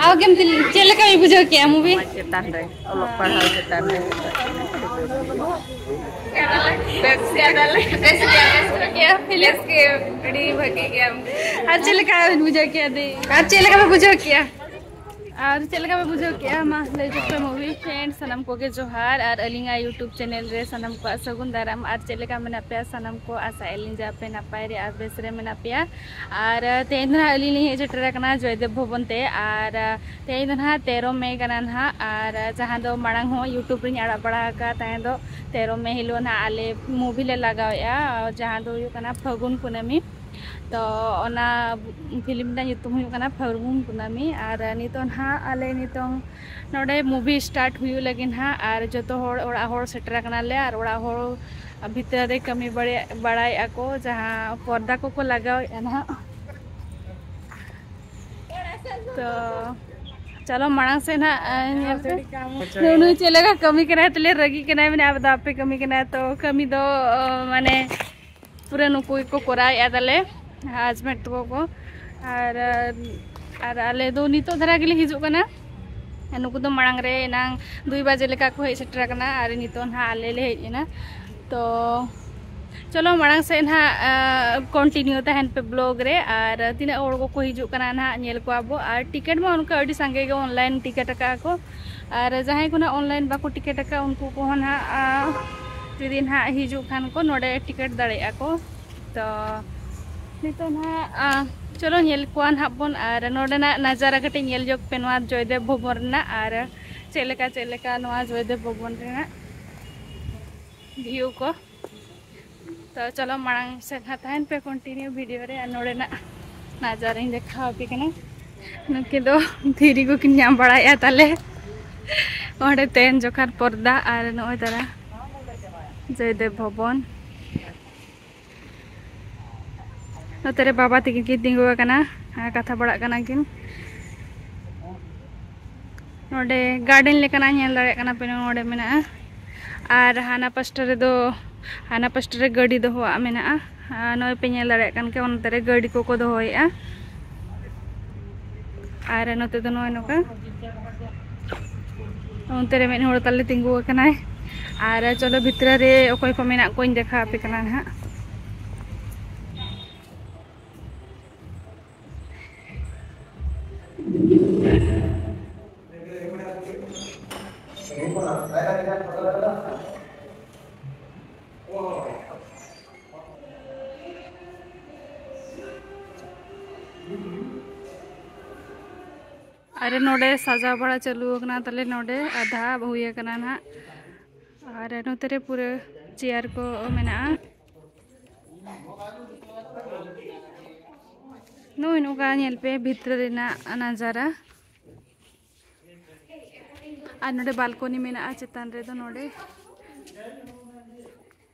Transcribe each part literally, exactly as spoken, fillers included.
ᱟᱢ ᱜᱮᱢ ᱪᱮᱫ ᱞᱮᱠᱟ ᱵᱩᱡᱷᱟᱹᱣ ᱠᱮᱜᱼᱟ movie? ᱪᱮᱛᱟᱱ ᱨᱮ, ᱚᱞᱚᱜ ᱯᱟᱲᱦᱟᱣ ᱪᱮᱛᱟᱱ ᱨᱮ᱾ ᱵᱮᱥ ᱜᱮ, ᱵᱮᱥ ᱜᱮ, ᱵᱮᱥ ᱜᱮ᱾ ᱵᱮᱥ ᱜᱮ, ᱟᱹᱰᱤ ᱵᱷᱟᱹᱜᱤ ᱜᱮᱭᱟᱢ᱾ ᱟᱨ ᱪᱮᱫ ᱞᱮᱠᱟ ᱵᱤᱱ ᱵᱩᱡᱷᱟᱹᱣ ᱠᱮᱜᱼᱟ ᱫᱤ? ᱟᱨ ᱪᱮᱫ ᱞᱮᱠᱟ ᱯᱮ ᱵᱩᱡᱷᱟᱹᱣ ᱠᱮᱜᱼᱟ? ᱟᱨ ᱪᱮᱫ ᱞᱮᱠᱟ ᱯᱮ ᱵᱩᱡᱷᱟᱹᱣ ᱠᱮᱜᱼᱟ? ᱢᱟ ᱞᱟᱹᱭ ᱡᱚᱛᱚ movie friend ᱥᱟᱱᱟᱢ ᱠᱚᱜᱮ ᱡᱚᱦᱟᱨ, ᱟᱨ ᱟᱹᱞᱤᱧᱟᱜ YouTube channel ᱨᱮ ᱥᱟᱱᱟᱢ ᱠᱚᱣᱟᱜ ᱥᱟᱹᱜᱩᱱ ᱫᱟᱨᱟᱢ᱾ ᱟᱨ ᱪᱮᱫ ᱞᱮᱠᱟ ᱢᱮᱱᱟᱜ ᱯᱮᱭᱟ ᱥᱟᱱᱟᱢ ᱠᱚ? ᱟᱥᱟᱭᱮᱫ ᱟᱹᱞᱤᱧ ᱡᱮ ᱟᱯᱮ ᱱᱟᱯᱟᱭ ᱨᱮ ᱟᱨ ᱵᱮᱥ ᱨᱮ ᱢᱮᱱᱟᱜ ᱯᱮᱭᱟ᱾ ᱟᱨ ᱛᱮᱦᱮᱧ ᱫᱚ ᱱᱟᱦᱟᱜ ᱟᱹᱞᱤᱧ ᱞᱤᱧ ᱦᱮᱡ ᱥᱮᱴᱮᱨ ᱟᱠᱟᱱᱟ ᱡᱚᱭᱫᱮᱵ ᱵᱷᱚᱵᱚᱱ ᱛᱮ᱾ ᱟᱨ ᱛᱮᱦᱮᱧ ᱫᱚ ᱱᱟᱦᱟᱜ ᱛᱮᱨᱚ ᱢᱮ ᱠᱟᱱᱟ ᱱᱟᱦᱟᱜ᱾ ᱟᱨ ᱡᱟᱦᱟᱸ ᱫᱚ ᱢᱟᱲᱟᱝ ᱦᱚᱸ YouTube ᱨᱤᱧ ᱟᱲᱟᱜ ᱵᱟᱲᱟ ᱟᱠᱟᱫ ᱛᱟᱦᱮᱸ ᱫᱚ, ᱛᱮᱨᱚ ᱢᱮ ᱦᱤᱞᱳᱜ ᱱᱟᱦᱟᱜ ᱟᱞᱮ movie ᱞᱮ ᱞᱟᱜᱟᱣᱮᱫᱼᱟ, ᱡᱟᱦᱟᱸ ᱫᱚ ᱦᱩᱭᱩᱜ ᱠᱟᱱᱟ ᱯᱷᱟᱹᱜᱩᱱ ᱠᱩᱱᱟᱹᱢᱤ᱾ ᱛᱚ ᱚᱱᱟ film ᱨᱮᱱᱟᱜ ᱧᱩᱛᱩᱢ ᱦᱩᱭᱩᱜ ᱠᱟᱱᱟ ᱯᱷᱟᱹᱜᱩᱱ ᱠᱩᱱᱟᱹᱢᱤ᱾ ᱟᱨ ᱱᱤᱛᱚᱜ ᱱᱟᱦᱟᱜ ᱟᱞᱮ ᱱᱤᱛᱚᱝ ᱱᱚᱰᱮ movie start ᱦᱩᱭᱩᱜ ᱞᱟᱹᱜᱤᱫ ᱱᱟᱦᱟᱜ, ᱟᱨ ᱡᱚᱛᱚ ᱦᱚᱲ ᱚᱲᱟᱜ ᱦᱚᱲ ᱥᱮᱴᱮᱨ ᱟᱠᱟᱱᱟᱞᱮ, ᱟᱨ ᱚᱲᱟᱜ ᱦᱚᱲ ᱵᱷᱤᱛᱨᱤ ᱨᱮ ᱠᱟᱹᱢᱤ ᱵᱟᱲᱟᱭ-, ᱵᱟᱲᱟᱭᱮᱫᱼᱟ ᱠᱚ, ᱡᱟᱦᱟᱸ ᱯᱚᱨᱫᱟ ᱠᱚᱠᱚ ᱞᱟᱜᱟᱣᱮᱫᱼᱟ ᱱᱟᱦᱟᱜ᱾ ᱛᱚ ᱪᱚᱞᱚ ᱢᱟᱲᱟᱝ ᱥᱮᱫ ᱱᱟᱦᱟᱜ, ᱧᱮᱞ ᱯᱮ᱾ ᱱᱩᱭ ᱪᱮᱫ ᱞᱮᱠᱟ ᱠᱟᱹᱢᱤ ᱠᱟᱱᱟᱭ, ᱛᱟᱦᱞᱮ ᱨᱟᱹᱜᱤ ᱠᱟᱱᱟᱭ, ᱢᱮᱱᱟ ᱟᱵᱚ ᱫᱚ ᱟᱯᱮ ᱠᱟᱹᱢᱤ ᱠᱟᱱᱟ᱾ ᱛᱚ ᱠᱟᱹᱢᱤ ᱫᱚ, ᱢᱟᱱᱮ ᱯᱩᱨᱟᱹ ᱱᱩᱠᱩ ᱜᱮᱠᱚ ᱠᱚᱨᱟᱣᱮᱫᱼᱟ ᱛᱟᱞᱮ, husband ᱛᱟᱠᱚ ᱠᱚ᱾ ᱟᱨ, ᱟᱨ ᱟᱞᱮ ᱫᱚ ᱱᱤᱛᱚᱜ ᱫᱷᱟᱨᱟ ᱜᱮᱞᱮ ᱦᱤᱡᱩᱜ ᱠᱟᱱᱟ᱾ ᱟᱨ ᱱᱩᱠᱩ ᱫᱚ ᱢᱟᱲᱟᱝ ᱨᱮ ᱮᱱᱟᱝ ᱫᱩᱭ ᱵᱟᱡᱮ ᱞᱮᱠᱟ ᱠᱚ ᱦᱮᱡ ᱥᱮᱴᱮᱨ ᱟᱠᱟᱱᱟ, ᱟᱨ ᱱᱤᱛᱚᱜ ᱱᱟᱦᱟᱜ ᱟᱞᱮ ᱞᱮ ᱦᱮᱡ ᱮᱱᱟ᱾ ᱛᱚ ᱪᱚᱞᱚ ᱢᱟᱲᱟᱝ ᱥᱮᱫ ᱱᱟᱦᱟᱜ, ᱟᱸ, continue ᱛᱟᱦᱮᱱ ᱯᱮ vlog ᱨᱮ᱾ ᱟᱨ ᱛᱤᱱᱟᱹᱜ ᱦᱚᱲ ᱠᱚᱠᱚ ᱦᱤᱡᱩᱜ ᱠᱟᱱᱟ ᱱᱟᱦᱟᱜ ᱧᱮᱞ ᱠᱚᱣᱟ ᱵᱚ᱾ ᱟᱨ ticket ᱢᱟ ᱚᱱᱠᱟ ᱟᱹᱰᱤ ᱥᱟᱸᱜᱮ ᱜᱮ online ticket ᱟᱠᱟᱫᱼᱟ ᱠᱚ᱾ ᱟᱨ ᱡᱟᱦᱟᱸᱭ ᱠᱚ ᱱᱟᱦᱟᱜ online ᱵᱟᱠᱚ ticket ᱟᱠᱟᱫᱼᱟ, ᱩᱱᱠᱩ ᱠᱚᱦᱚᱸ ᱱᱟᱦᱟᱜ, ᱟᱸ, ᱡᱩᱫᱤ ᱱᱟᱦᱟᱜ ᱦᱤᱡᱩᱜ ᱠᱷᱟᱱ ᱠᱚ, ᱱᱚᱰᱮ ticket ᱫᱟᱲᱮᱭᱟᱜᱼᱟ ᱠᱚ᱾ ᱛᱚ ᱱᱤᱛᱚᱜ ᱱᱟᱦᱟᱜ, ᱟᱸ, ᱪᱚᱞᱚ ᱧᱮᱞ ᱠᱚᱣᱟ ᱱᱟᱦᱟᱜ ᱵᱚᱱ᱾ ᱟᱨ ᱱᱚᱰᱮᱱᱟᱜ ᱱᱟᱡᱟᱨᱟ ᱠᱟᱹᱴᱤᱡ ᱧᱮᱞ ᱡᱚᱝ ᱯᱮ, ᱱᱚᱣᱟ ᱡᱚᱭᱫᱮᱵ ᱵᱷᱚᱵᱚᱱ ᱨᱮᱱᱟᱜ᱾ ᱟᱨ ᱪᱮᱫ ᱞᱮᱠᱟ, ᱪᱮᱫ ᱞᱮᱠᱟ ᱱᱚᱣᱟ ᱡᱚᱭᱫᱮᱵ ᱵᱷᱚᱵᱚᱱ ᱨᱮᱱᱟᱜ view ᱠᱚ᱾ ᱛᱚ ᱪᱚᱞᱚ ᱢᱟᱲᱟᱝ ᱥᱮᱫ ᱦᱟᱸᱜ ᱛᱟᱦᱮᱱ ᱯᱮ continue video ᱨᱮ, ᱟᱨ ᱱᱚᱰᱮᱱᱟᱜ ᱱᱟᱡᱟᱨᱟᱧ ᱫᱮᱠᱷᱟᱣ ᱟᱯᱮ ᱠᱟᱱᱟ᱾ ᱱᱩᱠᱤᱱ ᱫᱚ ᱫᱷᱤᱨᱤ ᱠᱚᱠᱤᱱ ᱧᱟᱢ ᱵᱟᱲᱟᱭᱮᱫᱼᱟ ᱛᱟᱞᱮ ᱚᱸᱰᱮ ᱛᱮᱦᱮᱱ ᱡᱚᱠᱷᱟᱱ ᱯᱚᱨᱫᱟ᱾ ᱟᱨ ᱱᱚᱜᱼᱚᱭ ᱛᱟᱨᱟ ᱡᱚᱭᱫᱮᱵ ᱵᱷᱚᱵᱚᱱ᱾ ᱱᱚᱛᱮ ᱨᱮ ᱵᱟᱵᱟ ᱛᱟᱹᱠᱤᱱ ᱠᱤᱱ ᱛᱤᱸᱜᱩ ᱟᱠᱟᱱᱟ, ᱟᱨ ᱠᱟᱛᱷᱟ ᱵᱟᱲᱟᱜ ᱠᱟᱱᱟ ᱠᱤᱱ᱾ ᱱᱚᱰᱮ garden ᱞᱮᱠᱟᱱᱟᱜ ᱧᱮᱞ ᱫᱟᱲᱮᱭᱟᱜ ᱠᱟᱱᱟ ᱯᱮ, ᱱᱚᱰᱮ ᱢᱮᱱᱟᱜᱼᱟ᱾ ᱟᱨ ᱦᱟᱱᱟ ᱯᱟᱥᱴᱟ ᱨᱮᱫᱚ, ᱦᱟᱱᱟ ᱯᱟᱥᱴᱟ ᱨᱮ ᱜᱟᱹᱰᱤ ᱫᱚᱦᱚᱣᱟᱜ ᱢᱮᱱᱟᱜᱼᱟ᱾ ᱟᱨ ᱱᱚᱜᱼᱚᱭ ᱯᱮ ᱧᱮᱞ ᱫᱟᱲᱮᱭᱟᱜ ᱠᱟᱱ ᱜᱮᱭᱟ, ᱚᱱᱛᱮ ᱨᱮ ᱜᱟᱹᱰᱤ ᱠᱚᱠᱚ ᱫᱚᱦᱚᱭᱮᱫᱼᱟ᱾ ᱟᱨ ᱱᱚᱛᱮ ᱫᱚ ᱱᱚᱜᱼᱚᱭ ᱱᱚᱝᱠᱟ ᱚᱱᱛᱮ ᱨᱮ ᱢᱤᱫ ᱦᱚᱲ ᱛᱟᱞᱮ ᱛᱤᱸᱜᱩ ᱟᱠᱟᱱᱟᱭ᱾ ᱟᱨ ᱪᱚᱞᱚ ᱵᱷᱤᱛᱨᱤ ᱨᱮ ᱚᱠᱚᱭ ᱠᱚ ᱢᱮᱱᱟᱜ ᱠᱚᱣᱟᱧ ᱫᱮᱠᱷᱟᱣ ᱟᱯᱮ ᱠᱟᱱᱟ ᱱᱟᱦᱟᱜ᱾ ᱟᱨ ᱱᱚᱰᱮ ᱥᱟᱡᱟᱣ ᱵᱟᱲᱟ ᱪᱟᱹᱞᱩ ᱟᱠᱟᱱᱟ ᱛᱟᱞᱮ, ᱱᱚᱰᱮ ᱟᱫᱷᱟ ᱦᱩᱭ ᱟᱠᱟᱱᱟ ᱱᱟᱦᱟᱜ᱾ ᱟᱨ ᱱᱚᱛᱮ ᱨᱮ ᱯᱩᱨᱟᱹ ᱪᱮᱭᱟᱨ ᱠᱚ ᱢᱮᱱᱟᱜᱼᱟ᱾ ᱱᱚᱜᱼᱚᱭ ᱱᱚᱝᱠᱟ ᱧᱮᱞ ᱯᱮ ᱵᱷᱤᱛᱨᱤ ᱨᱮᱱᱟᱜ ᱱᱟᱡᱟᱨᱟ᱾ ᱟᱨ ᱱᱚᱰᱮ ᱵᱟᱞᱠᱚᱱᱤ ᱢᱮᱱᱟᱜᱼᱟ ᱪᱮᱛᱟᱱ ᱨᱮᱫᱚ ᱱᱚᱰᱮ᱾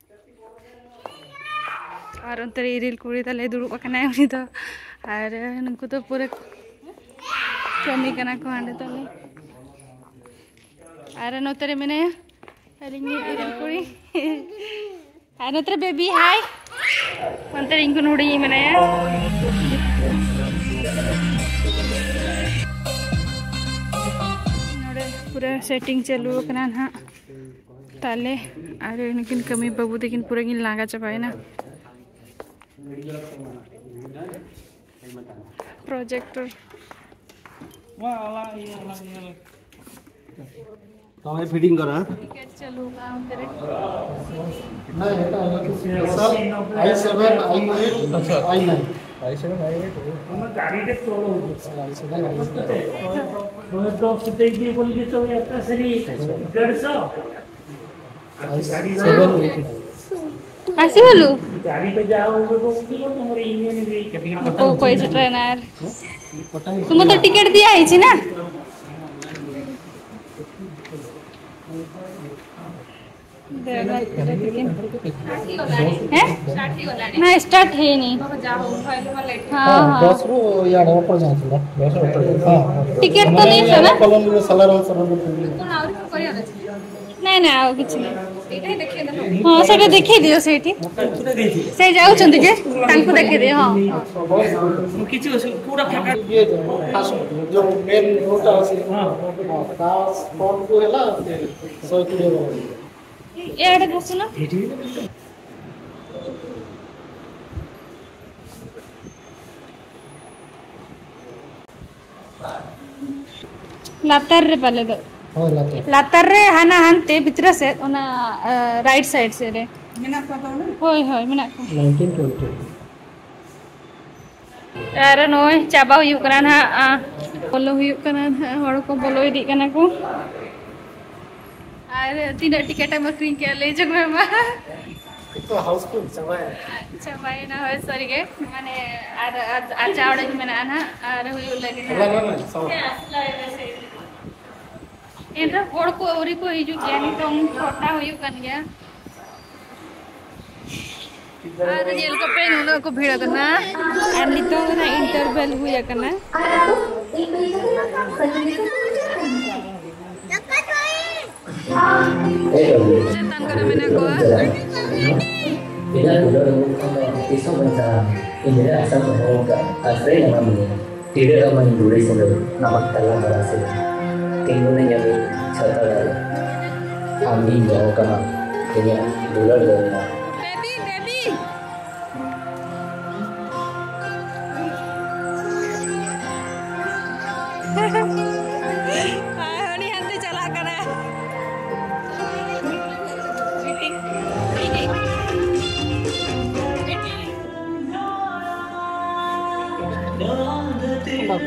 ᱟᱨ ᱚᱱᱛᱮ ᱨᱮ ᱤᱨᱤᱞ ᱠᱩᱲᱤ ᱛᱟᱞᱮ ᱫᱩᱲᱩᱵ ᱟᱠᱟᱱᱟᱭ ᱩᱱᱤ ᱫᱚ᱾ ᱟᱨ ᱱᱩᱠᱩ ᱫᱚ ᱯᱩᱨᱟᱹ ᱠᱟᱹᱢᱤ ᱠᱟᱱᱟ ᱠᱚ ᱦᱟᱸᱰᱮ ᱛᱟᱞᱮ᱾ ᱟᱨ ᱱᱚᱛᱮ ᱨᱮ ᱢᱮᱱᱟᱭᱟ ᱟᱹᱞᱤᱧ ᱤᱨᱤᱞ ᱠᱩᱲᱤ᱾ ᱟᱨ ᱱᱚᱛᱮ ᱨᱮ ᱵᱮᱵᱤ, ᱦᱟᱭ᱾ ᱚᱱᱛᱮ ᱨᱮ ᱤᱧ ᱠᱷᱚᱱ ᱦᱩᱰᱤᱧᱤᱡ ᱢᱮᱱᱟᱭᱟ᱾ ᱱᱚᱰᱮ ᱯᱩᱨᱟᱹ ᱥᱮᱴᱤᱝ ᱪᱟᱹᱞᱩ ᱟᱠᱟᱱᱟ ᱱᱟᱦᱟᱜ ᱛᱟᱞᱮ᱾ ᱟᱨ ᱱᱩᱠᱤᱱ ᱠᱟᱹᱢᱤ ᱵᱟᱹᱵᱩ ᱛᱟᱹᱠᱤᱱ ᱯᱩᱨᱟᱹ ᱠᱤᱱ ᱞᱟᱸᱜᱟ ᱪᱟᱵᱟᱭᱮᱱᱟ᱾ ᱯᱨᱚᱡᱮᱠᱴᱚᱨ᱾ ᱛᱚᱢᱮ ᱯᱷᱤᱰᱤᱝ ᱠᱚᱨᱟ? ᱴᱤᱠᱮᱴ ᱪᱟᱹᱞᱩ ᱟᱠᱟᱱᱟ ᱚᱱᱛᱮ ᱨᱮ᱾ ᱱᱟ, ᱮᱴᱟ ᱟᱞᱟᱫᱟ ᱥᱯᱮᱥᱟᱞ ᱟᱭ ᱥᱮᱵᱷᱮᱱ, ᱟᱭ ᱮᱭᱤᱴ, ᱟᱪᱪᱷᱟ᱾ ᱟᱭ ᱱᱟᱭᱤᱱ᱾ ᱟᱭ ᱥᱮᱵᱷᱮᱱ, ᱟᱭ ᱮᱭᱤᱴ᱾ ᱚᱱᱟ ᱜᱟᱹᱰᱤ ᱨᱮ ᱛᱚᱞ ᱦᱩᱭᱩᱜᱼᱟ᱾ ᱟᱭ ᱥᱮᱵᱷᱮᱱ, ᱟᱭ ᱮᱭᱤᱴ᱾ ᱱᱚᱣᱟ ᱫᱚ ᱥᱤᱫᱷᱟᱹ ᱤᱫᱤ ᱵᱚᱞᱮ ᱡᱚᱛᱚ ᱮᱠᱴᱟ ᱥᱟᱹᱨᱤ ᱰᱮᱲᱥᱚ᱾ ᱟᱭ ᱥᱮᱵᱷᱮᱱ, ᱟᱭ ᱮᱭᱤᱴ᱾ ᱦᱟᱥᱤ ᱦᱚᱞᱩ? ᱜᱟᱹᱰᱤ ᱯᱮ ᱡᱟᱣ ᱩᱱᱠᱩ ᱠᱚ ᱩᱱᱠᱩ ᱠᱚ ᱛᱚᱢᱚᱨ ᱤᱧ ᱢᱮᱱ ᱜᱮ᱾ ᱚᱠᱚᱭ ᱠᱚ ᱥᱮᱴᱮᱨᱮᱱᱟ ᱟᱨ? तुम तो टिकट दिया ही थी ना? हैं? ना, स्टार्ट है ही नहीं। हाँ, हाँ। दस रो या अठारह पर जाना था। दस रो पर। हाँ। टिकट तो नहीं था ना? कॉलोनी में साला रहा, साला रहा। ନାଇଁ, ନାଇଁ, ଆଉ କିଛି ନାହିଁ। ହଁ, ସେଇଟା ଦେଖେଇ ଦିଅ ସେଇଠି। ସେ ଯାଉଛନ୍ତି ଯେ, ତାଙ୍କୁ ଦେଖେଇ ଦିଅ। ହଁ। କିଛି ଅସୁବିଧା ପୁରା ଫାଙ୍କା। ଯୋଉ ମେନ୍ ରୋଡଟା ଅଛି, ତା ଫ୍ରଣ୍ଟକୁ ହେଲା ଶହେ କୋଡ଼ିଏ। ଏଆଡ଼େ ବସୁନ। ᱞᱟᱛᱟᱨ ᱨᱮ ᱯᱟᱞᱮ ᱫᱚ᱾ ᱦᱳᱭ, ᱞᱟᱛᱟᱨ᱾ ᱞᱟᱛᱟᱨ ᱨᱮ ᱦᱟᱱᱟ ᱦᱟᱱᱛᱮ ᱵᱷᱤᱛᱨᱤ ᱥᱮᱫ, ᱚᱱᱟ ᱨᱟᱭᱤᱴ ᱥᱟᱭᱤᱰ ᱥᱮᱫ ᱨᱮ᱾ ᱦᱳᱭ, ᱦᱳᱭ, ᱢᱮᱱᱟᱜ ᱠᱚᱣᱟ᱾ ᱱᱟᱭᱤᱱᱴᱤᱱ ᱴᱩᱭᱮᱞᱵᱷ ᱨᱮ᱾ ᱟᱨ ᱱᱚᱜᱼᱚᱭ ᱪᱟᱵᱟ ᱦᱩᱭᱩᱜ ᱠᱟᱱᱟ ᱱᱟᱦᱟᱜ, ᱟ, ᱵᱚᱞᱚ ᱦᱩᱭᱩᱜ ᱠᱟᱱᱟ ᱱᱟᱦᱟᱜ, ᱦᱚᱲ ᱠᱚ ᱵᱚᱞᱚ ᱤᱫᱤᱜ ᱠᱟᱱᱟ ᱠᱚ᱾ ᱟᱨ ᱛᱤᱱᱟᱹᱜ ᱴᱤᱠᱤᱴ ᱮᱢ ᱟᱹᱠᱷᱨᱤᱧ ᱠᱮᱜᱼᱟ, ᱞᱟᱹᱭ ᱡᱚᱝ ᱢᱮ ᱢᱟ᱾ ᱛᱚ ᱦᱟᱣᱩᱥᱯᱷᱩᱞ ᱪᱟᱵᱟᱭᱮᱱᱟ᱾ ᱪᱟᱵᱟᱭᱮᱱᱟ, ᱦᱳᱭ, ᱥᱟᱹᱨᱤᱜᱮ᱾ ᱢᱟᱱᱮ, ᱟᱨ, ᱟᱨ, ᱟᱨ ᱪᱟᱣᱲᱮ ᱢᱮᱱᱟᱜᱼᱟ ᱱᱟᱦᱟᱜ, ᱟᱨ ᱦᱩᱭᱩᱜ ᱞᱟᱹᱜᱤᱫ ᱦᱚᱞᱟ ᱱᱟᱦᱟᱜ᱾ ᱱᱚᱜᱼᱚᱭ ᱥᱟᱶ᱾ ᱮᱱᱨᱮᱦᱚᱸ ᱦᱚᱲ ᱠᱚ ᱟᱹᱣᱨᱤ ᱠᱚ ᱦᱤᱡᱩᱜ ᱜᱮᱭᱟ, ᱱᱤᱛᱚᱝ ᱪᱷᱚᱴᱟ ᱦᱩᱭᱩᱜ ᱠᱟᱱ ᱜᱮᱭᱟ᱾ ᱟᱨ ᱧᱮᱞ ᱠᱚᱯᱮ, ᱱᱩᱱᱟᱹᱜ ᱠᱚ ᱵᱷᱤᱲ ᱟᱠᱟᱱᱟ᱾ ᱟᱨ ᱱᱤᱛᱚᱝ ᱫᱚ ᱱᱟᱜ ᱤᱱᱴᱟᱨᱵᱮᱞ ᱦᱩᱭ ᱟᱠᱟᱱᱟ᱾ ᱪᱮᱛᱟᱱ ᱠᱚᱨᱮ ᱢᱮᱱᱟᱜ ᱠᱚᱣᱟ᱾ ᱤᱧᱟᱹᱜ ᱫᱩᱞᱟᱹᱲ ᱨᱩᱢ ᱠᱷᱚᱱ ᱫᱚ ᱛᱤᱥ ᱦᱚᱸ ᱵᱟᱹᱧ ᱥᱟᱦᱟᱜᱼᱟ᱾ ᱤᱧ ᱨᱮ ᱟᱥᱟ ᱫᱚᱦᱚ ᱟᱠᱟᱫ ᱟᱥᱨᱟᱭ ᱮᱢᱟᱢ ᱢᱤᱭᱟᱹᱧ᱾ ᱴᱤᱰᱟᱹᱜ ᱟᱢᱟᱹᱧ ᱰᱩᱲᱤ ᱥᱤᱸᱫᱩᱨ ᱟᱢᱟᱜ ᱛᱟᱞᱟ ᱛᱟᱨᱟᱥᱤᱧ᱾ ᱛᱤᱸᱜᱩᱱᱟᱹᱧ ᱟᱢᱤᱡ ᱪᱷᱟᱛᱟ ᱫᱟᱨᱮ᱾ ᱟᱢ ᱜᱤᱧ ᱫᱚᱦᱚ ᱠᱟᱢᱟ ᱤᱧᱟᱹᱜ ᱫᱩᱞᱟᱹᱲ ᱫᱚᱨᱭᱟ᱾ Baby, baby. ᱟᱨ ᱩᱱᱤ ᱦᱟᱱᱛᱮ ᱪᱟᱞᱟᱜ ᱠᱟᱱᱟ᱾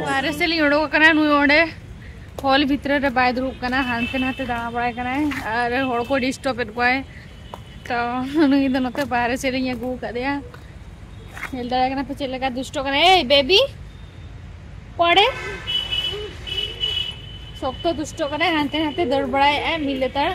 ᱵᱟᱦᱨᱮ ᱥᱮᱫ ᱞᱤᱧ ᱩᱰᱩᱠ ᱟᱠᱟᱱᱟ, ᱱᱩᱭ ᱚᱸᱰᱮ ᱦᱚᱞ ᱵᱷᱤᱛᱨᱤ ᱨᱮ ᱵᱟᱭ ᱫᱩᱲᱩᱵ ᱠᱟᱱᱟ, ᱦᱟᱱᱛᱮ ᱱᱟᱛᱮ ᱫᱟᱬᱟ ᱵᱟᱲᱟᱭ ᱠᱟᱱᱟᱭ᱾ ᱟᱨ ᱦᱚᱲ ᱠᱚ ᱰᱤᱥᱴᱟᱵ ᱮᱫ ᱠᱚᱣᱟᱭ, ᱛᱚ ᱱᱩᱭ ᱫᱚ ᱱᱚᱛᱮ ᱵᱟᱦᱨᱮ ᱥᱮᱫ ᱨᱤᱧ ᱟᱹᱜᱩ ᱟᱠᱟᱫᱮᱭᱟ᱾ ᱧᱮᱞ ᱫᱟᱲᱮᱭᱟᱜ ᱠᱟᱱᱟ ᱯᱮ ᱪᱮᱫ ᱞᱮᱠᱟ ᱫᱩᱥᱴᱚ ᱠᱟᱱᱟᱭ᱾ ᱮᱭ ᱵᱮᱵᱤ, ᱯᱚᱲᱮ ᱥᱚᱠᱛᱚ ᱫᱩᱥᱴᱚ ᱠᱟᱱᱟᱭ, ᱦᱟᱱᱛᱮ ᱱᱟᱛᱮ ᱫᱟᱹᱲ ᱵᱟᱲᱟᱭᱮᱫᱼᱟᱭ ᱢᱤᱫ ᱞᱮᱛᱟᱲ᱾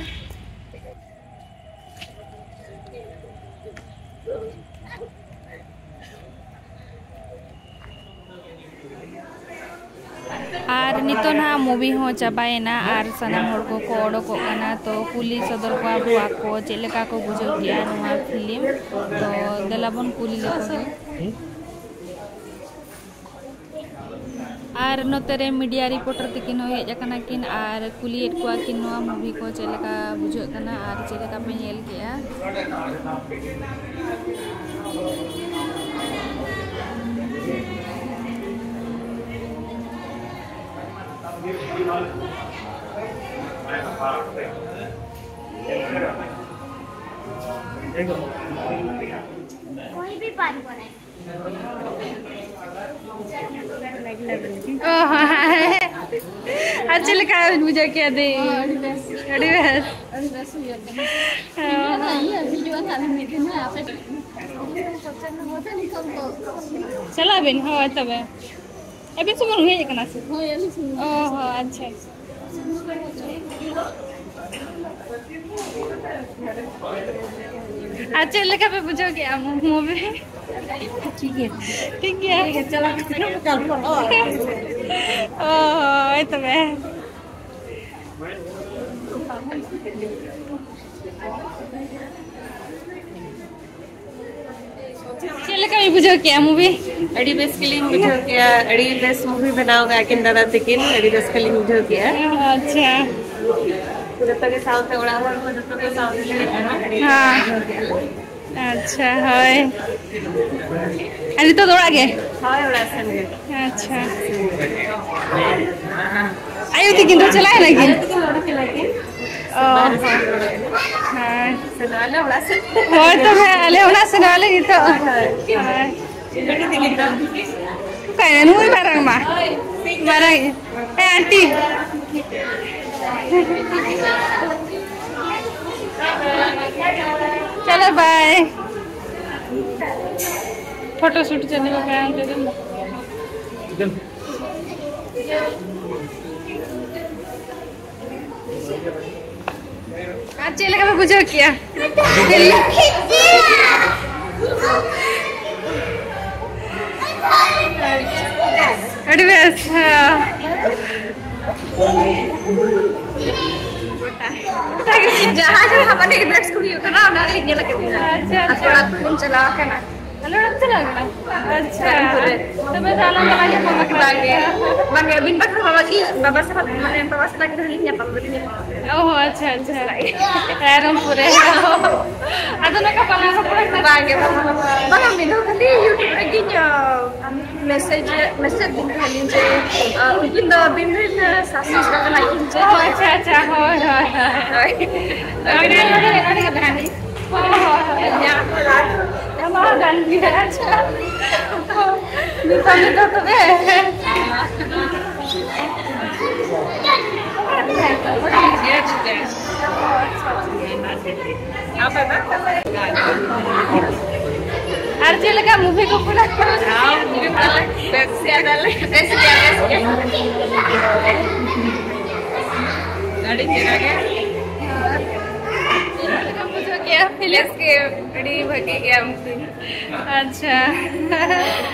ᱟᱨ ᱱᱤᱛᱚᱜ ᱱᱟᱦᱟᱜ movie ᱦᱚᱸ ᱪᱟᱵᱟᱭᱮᱱᱟ ᱟᱨ ᱥᱟᱱᱟᱢ ᱦᱚᱲ ᱠᱚᱠᱚ ᱚᱰᱚᱠᱚᱜ ᱠᱟᱱᱟ, ᱛᱚ ᱠᱩᱞᱤ ᱥᱚᱫᱚᱨ ᱠᱚᱣᱟ ᱵᱚ ᱟᱠᱚ ᱪᱮᱫ ᱞᱮᱠᱟ ᱠᱚ ᱵᱩᱡᱷᱟᱹᱣ ᱠᱮᱜᱼᱟ ᱱᱚᱣᱟ film᱾ ᱛᱚ ᱫᱮᱞᱟ ᱵᱚᱱ ᱠᱩᱞᱤ ᱞᱮᱠᱚ ᱜᱮ᱾ ᱟᱨ ᱱᱚᱛᱮ ᱨᱮ media reporter ᱛᱤᱠᱤᱱ ᱦᱚᱸ ᱦᱮᱡ ᱟᱠᱟᱱᱟ ᱠᱤᱱ ᱟᱨ ᱠᱩᱞᱤᱭᱮᱫ ᱠᱚᱣᱟ ᱠᱤᱱ ᱱᱚᱣᱟ movie ᱠᱚ ᱪᱮᱫ ᱞᱮᱠᱟ ᱵᱩᱡᱷᱟᱹᱜ ᱠᱟᱱᱟ ᱟᱨ ᱪᱮᱫ ᱞᱮᱠᱟ ᱯᱮ ᱧᱮᱞ ᱠᱮᱜᱼᱟ᱾ ᱚ, ᱦᱮᱸ᱾ ᱟᱨ ᱪᱮᱫ ᱞᱮᱠᱟ ᱵᱤᱱ ᱵᱩᱡᱷᱟᱹᱣ ᱠᱮᱜᱼᱟ ᱫᱤ? ᱟᱹᱰᱤ ᱵᱮᱥ᱾ ᱟᱹᱰᱤ ᱵᱮᱥ᱾ ᱟᱹᱰᱤ ᱵᱮᱥ ᱦᱩᱭᱩᱜ ᱠᱟᱱᱟ᱾ ᱚ᱾ ᱤᱭᱟᱹ ᱦᱤᱡᱩᱜᱼᱟ ᱱᱟᱦᱟᱜ ᱢᱤᱫ ᱫᱤᱱ ᱦᱟᱸᱜ ᱟᱯᱮ ᱴᱷᱮᱱ᱾ ᱪᱟᱞᱟᱜ ᱟᱵᱤᱱ? ᱦᱳᱭ ᱛᱚᱵᱮ᱾ ᱟᱹᱵᱤᱱ ᱥᱩᱢᱩᱝ ᱦᱮᱡ ᱟᱠᱟᱱᱟ ᱥᱮ? ᱦᱳᱭ, ᱟᱹᱞᱤᱧ ᱥᱩᱢᱩᱝ᱾ ᱚ ᱦᱚᱸ, ᱟᱪᱪᱷᱟ, ᱟᱪᱪᱷᱟ᱾ ᱟᱨ ᱪᱮᱫ ᱞᱮᱠᱟ ᱯᱮ ᱵᱩᱡᱷᱟᱹᱣ ᱠᱮᱜᱼᱟ movie? ᱴᱷᱤᱠ ᱜᱮᱭᱟ᱾ ᱴᱷᱤᱠ ᱜᱮᱭᱟ᱾ ᱴᱷᱤᱠ ᱜᱮᱭᱟ, ᱪᱟᱞᱟᱜ ᱠᱟᱱᱟ᱾ ᱚ, ᱦᱳᱭ ᱛᱚᱵᱮ᱾ ᱪᱮᱫ ᱞᱮᱠᱟ ᱵᱤᱱ ᱵᱩᱡᱷᱟᱹᱣ ᱠᱮᱜᱼᱟ movie? ᱟᱹᱰᱤ ᱵᱮᱥ ᱜᱮᱞᱤᱧ ᱵᱩᱡᱷᱟᱹᱣ ᱠᱮᱜᱼᱟ, ᱟᱹᱰᱤ ᱵᱮᱥ movie ᱵᱮᱱᱟᱣ ᱠᱟᱜᱼᱟ ᱠᱤᱱ ᱫᱟᱫᱟ ᱛᱟᱹᱠᱤᱱ, ᱟᱹᱰᱤ ᱨᱟᱹᱥᱠᱟᱹ ᱞᱤᱧ ᱵᱩᱡᱷᱟᱹᱣ ᱠᱮᱜᱼᱟ᱾ ᱚ, ᱟᱪᱪᱷᱟ᱾ ᱡᱚᱛᱚ ᱜᱮ ᱥᱟᱶᱛᱮ, ᱚᱲᱟᱜ ᱦᱚᱲ ᱠᱚ ᱡᱚᱛᱚ ᱜᱮ ᱥᱟᱶᱛᱮ ᱞᱮ ᱦᱮᱡ ᱟᱠᱟᱱᱟ, ᱟᱹᱰᱤ ᱨᱟᱹᱥᱠᱟᱹ ᱦᱮᱸ᱾ ᱞᱤᱧ ᱵᱩᱡᱷᱟᱹᱣ ᱠᱮᱜᱼᱟ᱾ ᱟᱪᱪᱷᱟ, ᱦᱳᱭ᱾ ᱟᱨ ᱱᱤᱛᱚᱜ ᱫᱚ ᱚᱲᱟᱜ ᱜᱮ? ᱦᱳᱭ, ᱚᱲᱟᱜ ᱥᱮᱱ ᱜᱮ᱾ ᱟᱪᱪᱷᱟ᱾ ᱟᱭᱳ ᱛᱤᱠᱤᱱ ᱫᱚ ᱪᱟᱞᱟᱣ ᱮᱱᱟ ᱠᱤᱱ? ᱟᱭᱳ ᱛᱤᱠᱤᱱ ᱫᱚ ᱚᱲᱟᱜ ᱪᱟᱞᱟᱣ ᱠᱤᱱ᱾ ᱚ᱾ ᱵᱟᱦᱨᱮ ᱥᱮᱱ ᱜᱮ ᱚᱲᱟᱜ ᱠᱤᱱ᱾ ᱦᱳᱭ᱾ ᱥᱮᱱᱚᱜ ᱟᱞᱮ ᱚᱲᱟᱜ ᱥᱮᱱ᱾ ᱦᱳᱭ ᱛᱚᱵᱮ, ᱟᱞᱮ ᱚᱲᱟᱜ ᱥᱮᱱᱚᱜ ᱟᱞᱮ ᱱᱤᱛᱚᱜ᱾ ᱦᱳᱭ, ᱦᱳᱭ᱾ ᱦᱳᱭ᱾ ᱜᱟᱹᱰᱤ ᱛᱮᱜᱮ ᱛᱚ᱾ ᱚᱠᱟᱭᱮᱱᱟ ᱱᱩᱭ ᱢᱟᱨᱟᱝ ᱢᱟ? ᱢᱟᱨᱟᱝ᱾ ᱦᱮᱸ, ᱟᱱᱴᱤ᱾ ᱪᱚᱞᱚ, bye᱾ Photoshoot ᱪᱟᱹᱞᱩ ᱟᱠᱟᱱᱟ ᱱᱤᱛᱚᱜ ᱫᱚ᱾ ᱟᱨ ᱪᱮᱫ ᱞᱮᱠᱟ ᱯᱮ ᱵᱩᱡᱷᱟᱹᱣ ᱠᱮᱜᱼᱟ? ᱟᱹᱰᱤ ᱵᱮᱥ, ᱦᱮᱸ᱾ ᱡᱟᱦᱟᱸ ᱡᱟᱦᱟᱸ ᱢᱟᱱᱮ ᱮᱵᱷᱮᱴᱥ ᱠᱚ ᱦᱩᱭᱩᱜ ᱠᱟᱱᱟ, ᱚᱱᱟ ᱞᱤᱧ ᱧᱮᱞ ᱠᱮᱫᱟ᱾ ᱟᱪᱪᱷᱟ, ᱟᱪᱪᱷᱟ᱾ ᱟᱹᱛᱩ ᱚᱲᱟᱜ ᱠᱚ ᱪᱟᱞᱟᱣ ᱟᱠᱟᱱᱟ᱾ ᱟᱞᱮ ᱚᱲᱟᱜ ᱪᱟᱞᱟᱣ ᱠᱟᱱᱟ? ᱟᱪᱪᱷᱟ᱾ ᱯᱩᱨᱟᱹ᱾ ᱛᱚᱵᱮ ᱫᱚ ᱟᱞᱟᱝ ᱫᱚᱞᱟᱝ ᱧᱟᱯᱟᱢ ᱟᱠᱟᱱᱟ᱾ ᱵᱟᱝᱜᱮ, ᱵᱟᱝᱜᱮ, ᱟᱹᱵᱤᱱ ᱵᱟᱠᱷᱨᱟ ᱵᱟᱵᱟ ᱠᱤ, ᱵᱟᱵᱟ ᱥᱟᱞᱟᱜ, ᱢᱟᱱᱮ, ᱵᱟᱵᱟ ᱥᱟᱞᱟᱜ ᱜᱮ ᱞᱤᱧ ᱧᱟᱯᱟᱢ ᱫᱚᱞᱤᱧ ᱧᱟᱯᱟᱢ ᱟᱠᱟᱱᱟ᱾ ᱚ, ᱟᱪᱪᱷᱟ, ᱟᱪᱪᱷᱟ᱾ ᱨᱟᱭᱨᱚᱝᱯᱩᱨ ᱨᱮ᱾ ᱟᱫᱚ ᱱᱚᱝᱠᱟ ᱵᱟᱞᱟᱝ ᱨᱚᱯᱚᱲ ᱠᱟᱱᱟ᱾ ᱵᱟᱝᱜᱮ, ᱵᱟᱝ, ᱵᱟᱝ, ᱵᱟᱝ, ᱢᱤᱫ ᱫᱷᱟᱣ ᱠᱷᱟᱹᱞᱤ YouTube ᱨᱮᱜᱤᱧ, ᱟᱸ, ᱢᱮᱥᱮᱡᱽ, ᱢᱮᱥᱮᱡᱽ ᱫᱤᱱ ᱛᱟᱦᱮᱸ ᱞᱤᱧ ᱡᱮ, ᱟᱸ, ᱩᱱᱠᱤᱱ ᱫᱚ ᱟᱹᱵᱤᱱ ᱨᱮᱱ, ᱟᱸ, ᱥᱟᱥᱩ ᱠᱟᱱᱟ ᱠᱤᱱ ᱪᱮ? ᱚ, ᱟᱪᱪᱷᱟ, ᱟᱪᱪᱷᱟ, ᱦᱳᱭ, ᱦᱳᱭ, ᱦᱳᱭ᱾ ᱦᱳᱭ᱾ ᱦᱳᱭ, ᱦᱳᱭ, ᱦᱳᱭ, ᱦᱳᱭ᱾ ᱦᱳᱭ, ᱦᱳᱭ, ᱦᱳᱭ᱾ ᱧᱟᱢ ᱠᱟᱫᱟ᱾ ᱧᱟᱢ ᱠᱟᱫᱟ᱾ ᱧᱟᱢ ᱠᱟᱫᱟ᱾ ᱟᱪᱪᱷᱟ᱾ ᱱᱤᱛᱚᱜ, ᱱᱤᱛᱚᱜ ᱛᱚᱵᱮ᱾ ᱟᱨ ᱪᱮᱫ ᱞᱮᱠᱟ ᱢᱩᱵᱷᱤ ᱠᱚ ᱯᱩᱨᱟᱹ? ᱵᱮᱥ ᱜᱮᱭᱟ, ᱵᱮᱥ ᱜᱮᱭᱟ᱾ ᱟᱹᱰᱤ ᱪᱮᱦᱨᱟ ᱜᱮ᱾ ᱪᱮᱫ ᱞᱮᱠᱟᱢ ᱵᱩᱡᱷᱟᱹᱣ ᱠᱮᱜᱼᱟ ᱯᱷᱤᱞᱢ? ᱵᱮᱥ ᱜᱮ, ᱟᱹᱰᱤ ᱵᱷᱟᱹᱜᱤ ᱜᱮᱭᱟ ᱢᱩᱵᱷᱤ᱾ ᱟᱪᱪᱷᱟ᱾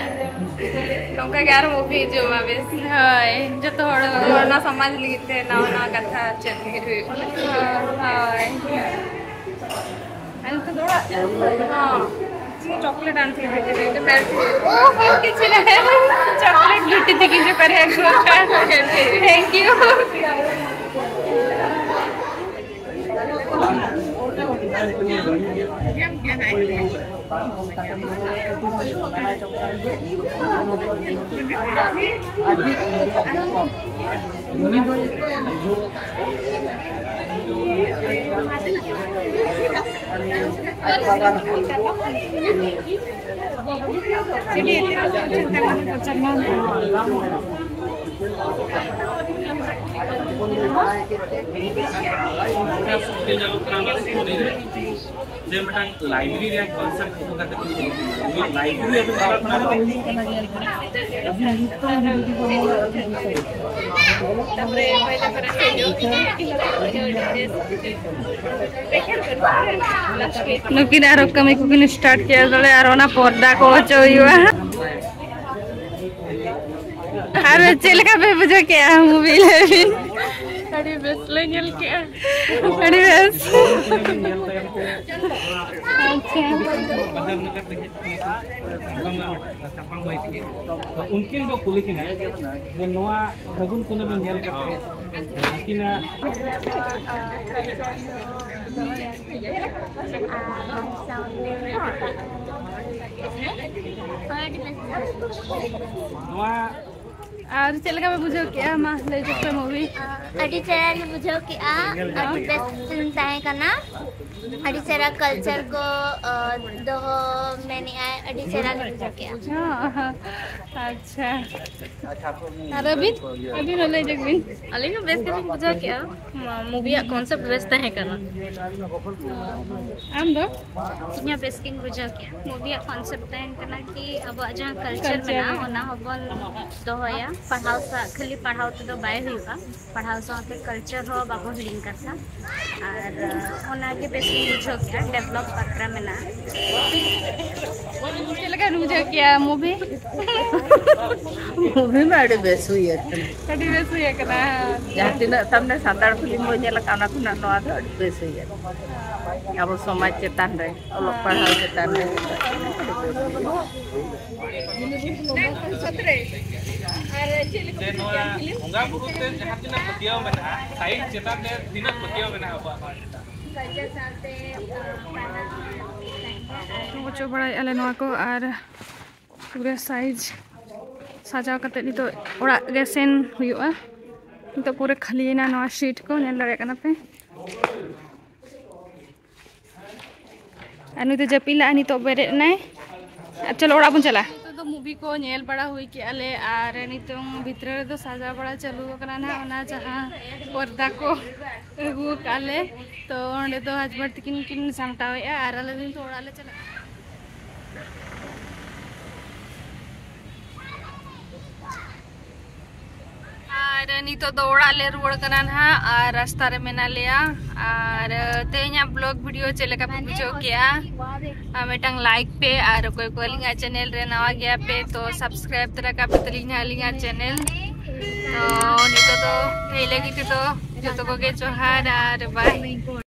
ᱱᱚᱝᱠᱟ ᱜᱮ ᱟᱨᱦᱚᱸ ᱢᱩᱵᱷᱤ ᱦᱤᱡᱩᱜ ᱢᱟ ᱵᱮᱥ᱾ ᱦᱳᱭ, ᱡᱚᱛᱚ ᱦᱚᱲ᱾ ᱱᱚᱣᱟ ᱥᱚᱢᱟᱡᱽ ᱞᱟᱹᱜᱤᱫ ᱛᱮ ᱱᱟᱣᱟ ᱱᱟᱣᱟ ᱠᱟᱛᱷᱟ ᱪᱮᱫ ᱞᱟᱹᱜᱤᱫ ᱦᱩᱭᱩᱜ ᱠᱟᱱᱟ᱾ ᱦᱳᱭ᱾ ᱟᱨ ᱱᱤᱛᱚᱜ ᱫᱚ ᱚᱲᱟᱜ ᱪᱟᱞᱟᱜ ᱦᱩᱭᱩᱜᱼᱟ᱾ ᱦᱚᱸ᱾ ᱪᱚᱠᱞᱮᱴ ᱟᱱ ᱛᱤᱧ ᱦᱤᱡᱩᱜ ᱨᱮ, ᱢᱮᱞ ᱛᱤᱧ ᱦᱤᱡᱩᱜ᱾ ᱚ, ᱦᱚᱸ, ᱠᱤᱪᱷᱩ ᱱᱟᱦᱮ᱾ ᱪᱚᱠᱞᱮᱴ ᱞᱩᱴᱤ ᱛᱤᱠᱤᱱ ᱨᱮ ᱯᱮᱨᱮᱡ ᱟᱹᱜᱩ ᱟᱠᱟᱫ᱾ Thank you᱾ ᱡᱮ ᱢᱤᱫᱴᱟᱝ ᱞᱟᱭᱵᱨᱮᱨᱤ ᱨᱮᱭᱟᱜ ᱠᱚᱱᱥᱮᱯᱴ ᱤᱫᱤ ᱠᱟᱛᱮ ᱞᱟᱭᱵᱨᱮᱨᱤ ᱟᱵᱚ ᱛᱟᱨᱯᱚᱨᱮ ᱯᱟᱭᱞᱟ ᱯᱟᱨᱟ ᱥᱮ ᱧᱚᱜ ᱱᱩᱠᱤᱱ ᱟᱨᱚ ᱠᱟᱹᱢᱤ ᱠᱚᱠᱤᱱ ᱥᱴᱟᱨᱴ ᱠᱮᱫᱟ ᱛᱟᱦᱞᱮ, ᱟᱨ ᱚᱱᱟ ᱯᱚᱨᱫᱟ ᱠᱚ ᱚᱪᱚᱜ ᱦᱩᱭᱩᱜᱼᱟ᱾ ᱟᱨ ᱪᱮᱫ ᱞᱮᱠᱟ ᱯᱮ ᱵᱩᱡᱷᱟᱹᱣ ᱠᱮᱜᱼᱟ movie? ᱞᱟᱹᱭ ᱵᱤᱱ᱾ ᱟᱹᱰᱤ ᱵᱮᱥ ᱞᱮ ᱧᱮᱞ ᱠᱮᱜᱼᱟ᱾ ᱟᱹᱰᱤ ᱵᱮᱥ᱾ ᱟᱪᱪᱷᱟ᱾ ᱩᱱᱠᱤᱱ ᱠᱚ ᱠᱩᱞᱤ ᱠᱤᱱᱟ ᱡᱮ ᱱᱚᱣᱟ ᱯᱷᱟᱹᱜᱩᱱ ᱠᱩᱱᱟᱹᱢᱤ ᱧᱮᱞ ᱠᱟᱛᱮ ᱩᱱᱠᱤᱱᱟᱜ ᱱᱚᱣᱟ ᱟᱨ ᱪᱮᱫ ᱞᱮᱠᱟ ᱯᱮ ᱵᱩᱡᱷᱟᱹᱣ ᱠᱮᱜᱼᱟ? ᱢᱟ ᱞᱟᱹᱭ ᱧᱚᱜ ᱯᱮ movie᱾ ᱟᱹᱰᱤ ᱪᱮᱦᱨᱟ ᱜᱮ ᱵᱩᱡᱷᱟᱹᱣ ᱠᱮᱜᱼᱟ᱾ ᱟᱹᱰᱤ ᱵᱮᱥ ᱥᱤᱱ ᱛᱟᱦᱮᱸ ᱠᱟᱱᱟ᱾ ᱟᱹᱰᱤ ᱪᱮᱦᱨᱟ culture ᱠᱚ ᱟᱸ, ᱫᱚᱦᱚ ᱢᱮᱱᱮᱜᱼᱟᱭ᱾ ᱟᱹᱰᱤ ᱪᱮᱦᱨᱟ ᱜᱮ ᱵᱩᱡᱷᱟᱹᱣ ᱠᱮᱜᱼᱟ᱾ ᱦᱚᱸ, ᱟᱪᱪᱷᱟ᱾ ᱟᱨ ᱟᱹᱵᱤᱱ? ᱟᱹᱵᱤᱱ ᱦᱚᱸ ᱞᱟᱹᱭ ᱧᱚᱜ ᱵᱤᱱ᱾ ᱟᱹᱞᱤᱧ ᱦᱚᱸ ᱵᱮᱥ ᱜᱮᱞᱤᱧ ᱵᱩᱡᱷᱟᱹᱣ ᱠᱮᱜᱼᱟ᱾ ᱢᱟ- movie ᱭᱟᱜ concept ᱵᱮᱥ ᱛᱟᱦᱮᱸ ᱠᱟᱱᱟ᱾ ᱟᱢ ᱫᱚ? ᱤᱧ ᱦᱚᱸ ᱵᱮᱥ ᱜᱤᱧ ᱵᱩᱡᱷᱟᱹᱣ ᱠᱮᱜᱼᱟ᱾ Movie ᱭᱟᱜ concept ᱛᱟᱦᱮᱸ ᱠᱟᱱᱟ ᱠᱤ ᱟᱵᱚᱣᱟᱜ ᱡᱟᱦᱟᱸ culture ᱢᱮᱱᱟᱜᱼᱟ ᱚᱱᱟ ᱦᱚᱸᱵᱚᱱ ᱫᱚᱦᱚᱭᱟ᱾ ᱯᱟᱲᱦᱟᱣ ᱥᱟᱶ ᱠᱷᱟᱹᱞᱤ ᱯᱟᱲᱦᱟᱣ ᱛᱮᱫᱚ ᱵᱟᱭ ᱦᱩᱭᱩᱜᱼᱟ᱾ ᱯᱟᱲᱦᱟᱣ ᱥᱟᱶᱛᱮ culture ᱦᱚᱸ ᱵᱟᱵᱚ ᱦᱤᱲᱤᱧ ᱠᱟᱛᱷᱟ᱾ ᱟᱨ ᱚᱱᱟᱜᱮ ᱵᱮᱥ ᱤᱧ ᱵᱩᱡᱷᱟᱹᱣ ᱠᱮᱜᱼᱟ᱾ Develop ᱵᱟᱠᱷᱨᱟ ᱢᱮᱱᱟᱜᱼᱟ᱾ ᱪᱮᱫ ᱞᱮᱠᱟ ᱵᱤᱱ ᱵᱩᱡᱷᱟᱹᱣ ᱠᱮᱜᱼᱟ movie? movie ᱢᱟ ᱟᱹᱰᱤ ᱵᱮᱥ ᱦᱩᱭ ᱟᱠᱟᱱᱟ᱾ ᱟᱹᱰᱤ ᱵᱮᱥ ᱦᱩᱭ ᱟᱠᱟᱱᱟ᱾ ᱡᱟᱦᱟᱸ ᱛᱤᱱᱟᱹᱜ ᱛᱟᱢᱱᱮ ᱥᱟᱱᱛᱟᱲ film ᱵᱚᱱ ᱧᱮᱞ ᱟᱠᱟᱫ, ᱚᱱᱟ ᱠᱷᱚᱱᱟᱜ ᱱᱚᱣᱟ ᱫᱚ ᱟᱹᱰᱤ ᱵᱮᱥ ᱦᱩᱭ ᱟᱠᱟᱱᱟ᱾ ᱟᱵᱚ ᱥᱚᱢᱟᱡᱽ ᱪᱮᱛᱟᱱ ᱨᱮ, ᱚᱞᱚᱜ ᱯᱟᱲᱦᱟᱣ ᱪᱮᱛᱟᱱ ᱨᱮ᱾ ᱡᱮ ᱱᱚᱣᱟ ᱵᱚᱸᱜᱟ ᱵᱩᱨᱩ ᱛᱮ ᱡᱟᱦᱟᱸ ᱛᱤᱱᱟᱹᱜ ᱯᱟᱹᱛᱭᱟᱹᱣ ᱢᱮᱱᱟᱜᱼᱟ, science ᱪᱮᱛᱟᱱ ᱨᱮ ᱛᱤᱱᱟᱹᱜ ᱯᱟᱹᱛᱭᱟᱹᱣ ᱢᱮᱱᱟᱜᱼᱟ ᱟᱵᱚᱣᱟᱜ ᱱᱚᱣᱟ ᱪᱮᱛᱟᱱ? ᱦᱚᱪᱚ ᱵᱟᱲᱟᱭᱮᱫᱼᱟ ᱞᱮ ᱱᱚᱣᱟ ᱠᱚ ᱟᱨ ᱯᱩᱨᱟᱹ size ᱥᱟᱡᱟᱣ ᱠᱟᱛᱮ ᱱᱤᱛᱚᱜ ᱚᱲᱟᱜ ᱜᱮ ᱥᱮᱱ ᱦᱩᱭᱩᱜᱼᱟ᱾ ᱱᱤᱛᱚᱜ ᱯᱩᱨᱟᱹ ᱠᱷᱟᱹᱞᱤᱭᱮᱱᱟ ᱱᱚᱣᱟ sheet ᱠᱚ, ᱧᱮᱞ ᱫᱟᱲᱮᱭᱟᱜ ᱠᱟᱱᱟ ᱯᱮ᱾ ᱟᱨ ᱱᱩᱭ ᱫᱚ ᱡᱟᱹᱯᱤᱫ ᱞᱟᱜᱼᱟ, ᱱᱤᱛᱚᱜ ᱵᱮᱨᱮᱫ ᱮᱱᱟᱭ᱾ ᱟᱨ ᱪᱚᱞᱚ ᱚᱲᱟᱜ ᱵᱚᱱ ᱪᱟᱞᱟᱜᱼᱟ᱾ ᱱᱤᱛᱚᱜ ᱫᱚ movie ᱠᱚ ᱧᱮᱞ ᱵᱟᱲᱟ ᱦᱩᱭ ᱠᱮᱜᱼᱟ ᱞᱮ ᱟᱨ ᱱᱤᱛᱚᱝ ᱵᱷᱤᱛᱨᱤ ᱨᱮᱫᱚ ᱥᱟᱡᱟᱣ ᱵᱟᱲᱟ ᱪᱟᱹᱞᱩ ᱟᱠᱟᱱᱟ ᱱᱟᱦᱟᱜ, ᱚᱱᱟ ᱡᱟᱦᱟᱸ ᱯᱚᱨᱫᱟ ᱠᱚ ᱟᱹᱜᱩ ᱟᱠᱟᱫ ᱞᱮ, ᱛᱚ ᱚᱸᱰᱮ ᱫᱚ husband ᱛᱟᱹᱠᱤᱱ ᱠᱤᱱ ᱥᱟᱢᱴᱟᱣᱮᱫᱼᱟ ᱟᱨ ᱟᱞᱮ ᱫᱚ ᱱᱤᱛᱚᱜ ᱚᱲᱟᱜ ᱞᱮ ᱪᱟᱞᱟᱜᱼᱟ᱾ ᱟᱨ ᱱᱤᱛᱚᱜ ᱫᱚ ᱚᱲᱟᱜ ᱞᱮ ᱨᱩᱣᱟᱹᱲ ᱠᱟᱱᱟ ᱱᱟᱦᱟᱜ, ᱟᱨ ᱨᱟᱥᱛᱟ ᱨᱮ ᱢᱮᱱᱟᱜ ᱞᱮᱭᱟ᱾ ᱟᱨ ᱛᱮᱦᱮᱧᱟᱜ ᱵᱞᱚᱜ ᱵᱷᱤᱰᱤᱭᱳ ᱪᱮᱫ ᱞᱮᱠᱟ ᱯᱮ ᱵᱩᱡᱷᱟᱹᱣ ᱠᱮᱜᱼᱟ? ᱟᱨ ᱢᱤᱫᱴᱟᱝ ᱞᱟᱭᱤᱠ ᱯᱮ, ᱟᱨ ᱚᱠᱚᱭ ᱠᱚ ᱟᱹᱞᱤᱧᱟᱜ ᱪᱮᱱᱮᱞ ᱨᱮ ᱱᱟᱣᱟ ᱜᱮᱭᱟ ᱯᱮ, ᱛᱚ ᱥᱟᱵᱥᱠᱨᱟᱭᱤᱵ ᱛᱚᱨᱟ ᱠᱟᱜ ᱯᱮ ᱛᱟᱹᱞᱤᱧ ᱱᱟᱦᱟᱜ ᱟᱹᱞᱤᱧᱟᱜ ᱪᱮᱱᱮᱞ᱾ ᱛᱚ ᱱᱤᱛᱚᱜ ᱫᱚ ᱛᱮᱦᱮᱧ ᱞᱟᱹᱜᱤᱫ ᱛᱮᱫᱚ ᱡᱚᱛᱚ ᱠᱚᱜᱮ ᱡᱚᱦᱟᱨ ᱟᱨ ᱵᱟᱭ᱾